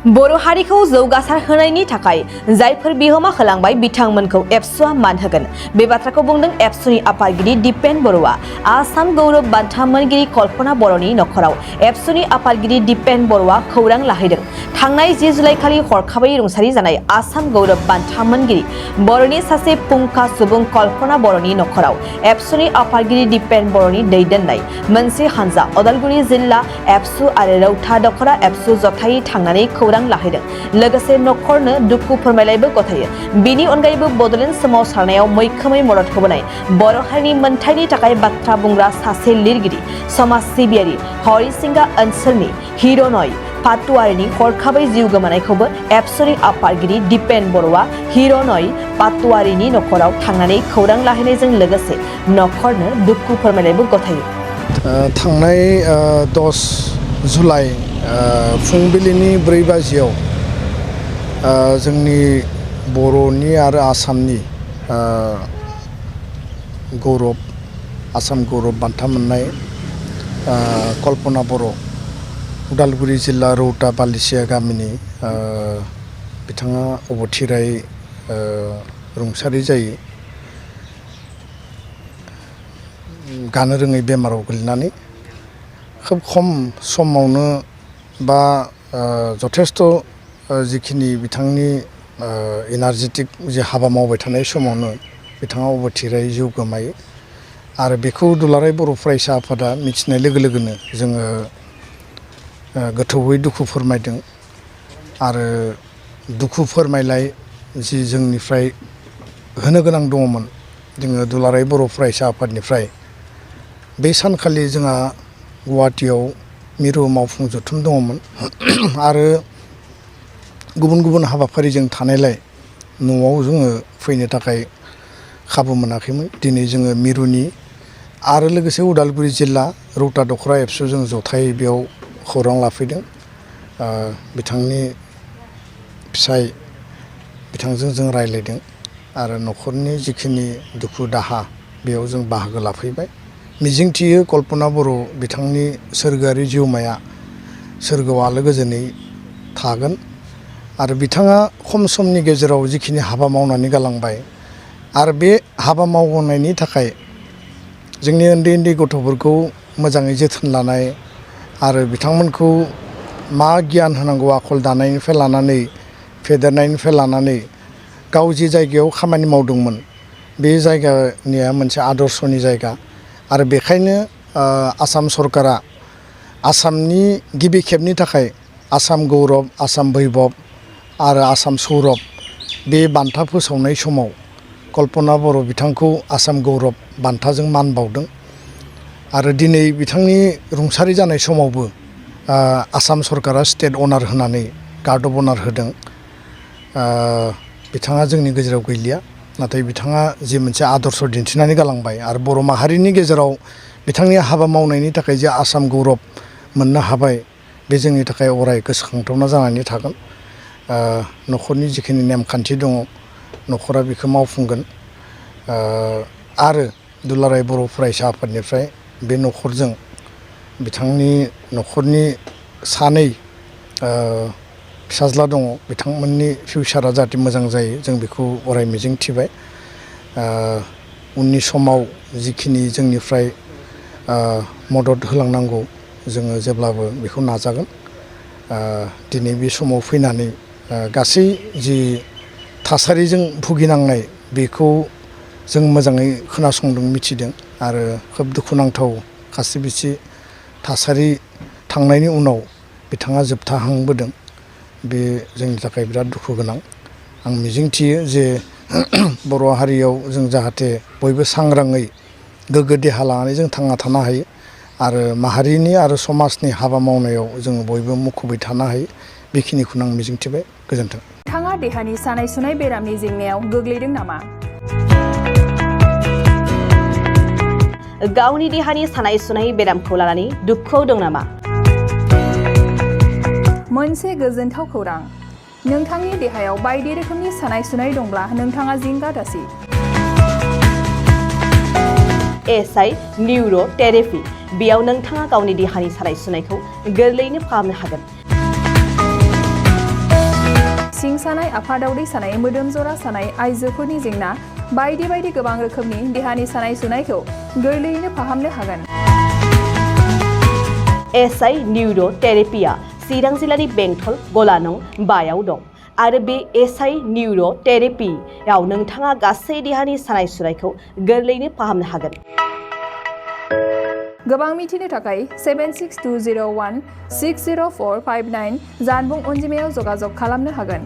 बर' हारिखौ जौगासार होनायनि थाखाय जायफोर बिहोमा होलांबाय बिथांमोनखौ एबसुआ मान होगोन। बे बाथ्राखौ बुंदों एबसुनि आफादगिरि दिपेन बर'आ। आसाम गौरब बान्था मोनगिरि कल्पना बर'नि नखराव एबसुनि आफादगिरि दिपेन बर'आ खौरां लाहैदों। थांनाय 10 जुलाइखालि हरखाबै रुंसारि जानाय आसाम गौरब बान्था मोनगिरि बर'नि सासे फुंखा सुबुं कल्पना बर'नि नखराव एबसुनि आफादगिरि दिपेन बर'नि दैदेननाय मोनसे हानजा अदालगुरि जिल्ला एबसु आरो रौता दखरा एबसु जथायै थांनानै खौरां लाहैदों। लोगोसे नखरनो दुखु फोरमायलायबो गथायो। बिनि अनगायैबो बडलेण्ड सोमावसारनायाव मैखोमै मदद होबोनाय बर' हारिनि मोनथायनि थाखाय बाथ्रा बुंग्रा सासे लिरगिरि समाज सिबियारि हरिसिंगा ओनसोलनि हिर'नय पाटवारिनि हरखाबै जिउ गोमानायखौबो एबसुनि आफादगिरि दिपेन बर'आ हिर'नय पाटवारिनि नखराव थांनानै खौरां लाहैनायजों लोगोसे नखरनो दुखु फोरमायलायबो गथायो। थांनाय 10 जुलाइ फुंबिलिनि 4 बाजियाव जोंनि बर'नि आरो आसामनि आसाम गौरब बान्था मोननाय कल्पना बर' उदालगुरि जिल्ला रौता बालिसिया गामिनि बिथाङा अबथिरायै रुंसारि जायो। गानो रोङै बेमाराव गोलैनानै खोब खम समावनो बा जथेस्थ' जिखिनि बिथांनि एनार्जेटिक जे हाबा मावबाय थानाय समावनो बिथाङा अबथिरायै जिउ गोमायो। आरो बेखौ दुलाराय बर' फरायसा आफादा मिथिनाय लोगो लोगोनो जोङो गोथौयै दुखु फोरमायदों। आरो दुखु फोरमायलाय जि जोंनिफ्राय होनो गोनां दङमोन, जोङो दुलाराय बर' फरायसा आफादनिफ्राय बे सानखालि जोंहा गुवाहाटियाव मिरु मावफुं जथुम दङमोन। आरो गुबुन गुबुन हाबाफारिजों थानायलाय न'आव जोङो फैनो थाखाय खाबु मोनाखैमोन। दिनै जोङो मिरुनि आरो लोगोसे उदालगुरि जिल्ला रौता दखरा एबसु जों जथायै बेयाव खौरां लाफैदों। बिथांनि फिसाय बिथांजों जों रायज्लायदों आरो नखरनि जिखिनि दुखु दाहा बेयाव जों बाहागो लाफैबाय। मिजिंथियो कल्पना बर' बिथांनि सोरगोआरि जिउमाया सोरगोआव आलो गोजोनै थागोन। आरो बिथाङा खम समनि गेजेराव जिखिनि हाबा मावनानै गालांबाय आरो बे हाबा मावनायनि थाखाय जोंनि उन्दै उन्दै गथ'फोरखौ मोजाङै जोथोन लानाय आरो बिथांमोनखौ मा गियान होनांगौ आखल दानायनिफ्राय लानानै फेदेरनायनिफ्राय लानानै गाव जि जायगायाव खामानि मावदोंमोन बे जायगानिया मोनसे आदर्शनि जायगा। आरो बेखायनो आसाम सरकारा आसामनि गिबि खेबनि थाखाय आसाम गौरब, आसाम बैभब आरो आसाम सौरभ बे बान्था फोसावनाय समाव कल्पना बर' बिथांखौ आसाम गौरब बान्थाजों मान बावदों। आरो दिनै बिथांनि रुंसारि जानाय समावबो आसाम सरकारा स्टेट अनार होनानै गार्ड अफ अनार होदों। बिथाङा जोंनि गेजेराव गैलिया, नाथाय बिथाङा जि मोनसे आदर्श दिन्थिनानै गालांबाय आरो बर' माहारिनि गेजेराव बिथांनि हाबा मावनायनि थाखाय जे आसाम गौरब मोननो हाबाय, बे जोंनि थाखाय अराय गोसोखांथावना जानानै थागोन। नखरनि जिखिनि नेमखान्थि दङ नखरा बेखौ मावफुंगोन। आरो दुलाराय बर' फरायसा आफादनिफ्राय बे नखरजों बिथांनि नखरनि सानै फिसाज्ला दङ, बिथांमोननि फिउचारा जाहाथे मोजां जायो जों बेखौ अराय मिजिं थिबाय। उननि समाव जिखिनि जोंनिफ्राय मदद होलांनांगौ जोङो जेब्लाबो बेखौ नाजागोन। दिनै बे समाव फैनानै गासै जि थासारिजों भुगिनांनाय बेखौ जों मोजाङै खोनासंदों, मिथिदों। आरो खोब दुखुनांथाव खास्रि बिस्रि थासारि थांनायनि उनाव बिथाङा जोबथाहांबोदों। बे जोंनि थाखाय बिराद दुखु गोनां। आं मिजिंथियो जे बर' हारियाव जों जाहाथे बयबो सांग्राङै गोग्गो देहा लानानै जों थांना थानो हायो आरो माहारिनि आरो समाजनि हाबा मावनायाव जों बयबो मुखुबै थानो हायो, बेखिनिखौनो आं मिजिंथिबाय। गोजोन्थों। नोंथाङा देहानि सानाय सुनाय बेरामनि जेंनायाव गोग्लैदों नामा? गावनि देहानि सानाय सुनाय बेरामखौ लानानै दुखुआव दं नामा? मोनसे गोजोनथाव खौरां, नोंथांनि देहायाव बायदि रोखोमनि सानाय सुनाय दंब्ला नोंथाङा जिंगा दासि। एसआइ निउर' थेरेपि, बेयाव नोंथाङा गावनि देहानि सानाय सुनायखौ गोरलैयैनो फाहामनो हागोन। सानाय, आफाद उदै सानाय, मोदोम जरा सानाय, आइजोफोरनि जेंना बायदि बायदि गोबां रोखोमनि देहानि सानाय सुनायखौ गोरलैयैनो फाहामनो हागोन। SI निउर' थेरेपिया चिरां जिल्लानि बेंटल गलानं 5आव दं आरो बे SI निउर' थेरेपियाव नोंथाङा गासै देहानि सानाय सुनायखौ गोरलैयैनो फाहामनो हागोन। गोबां मिथिनो थाखाय 7620160459 जानबुं अनजिमायाव जगाजग खालामनो हागोन।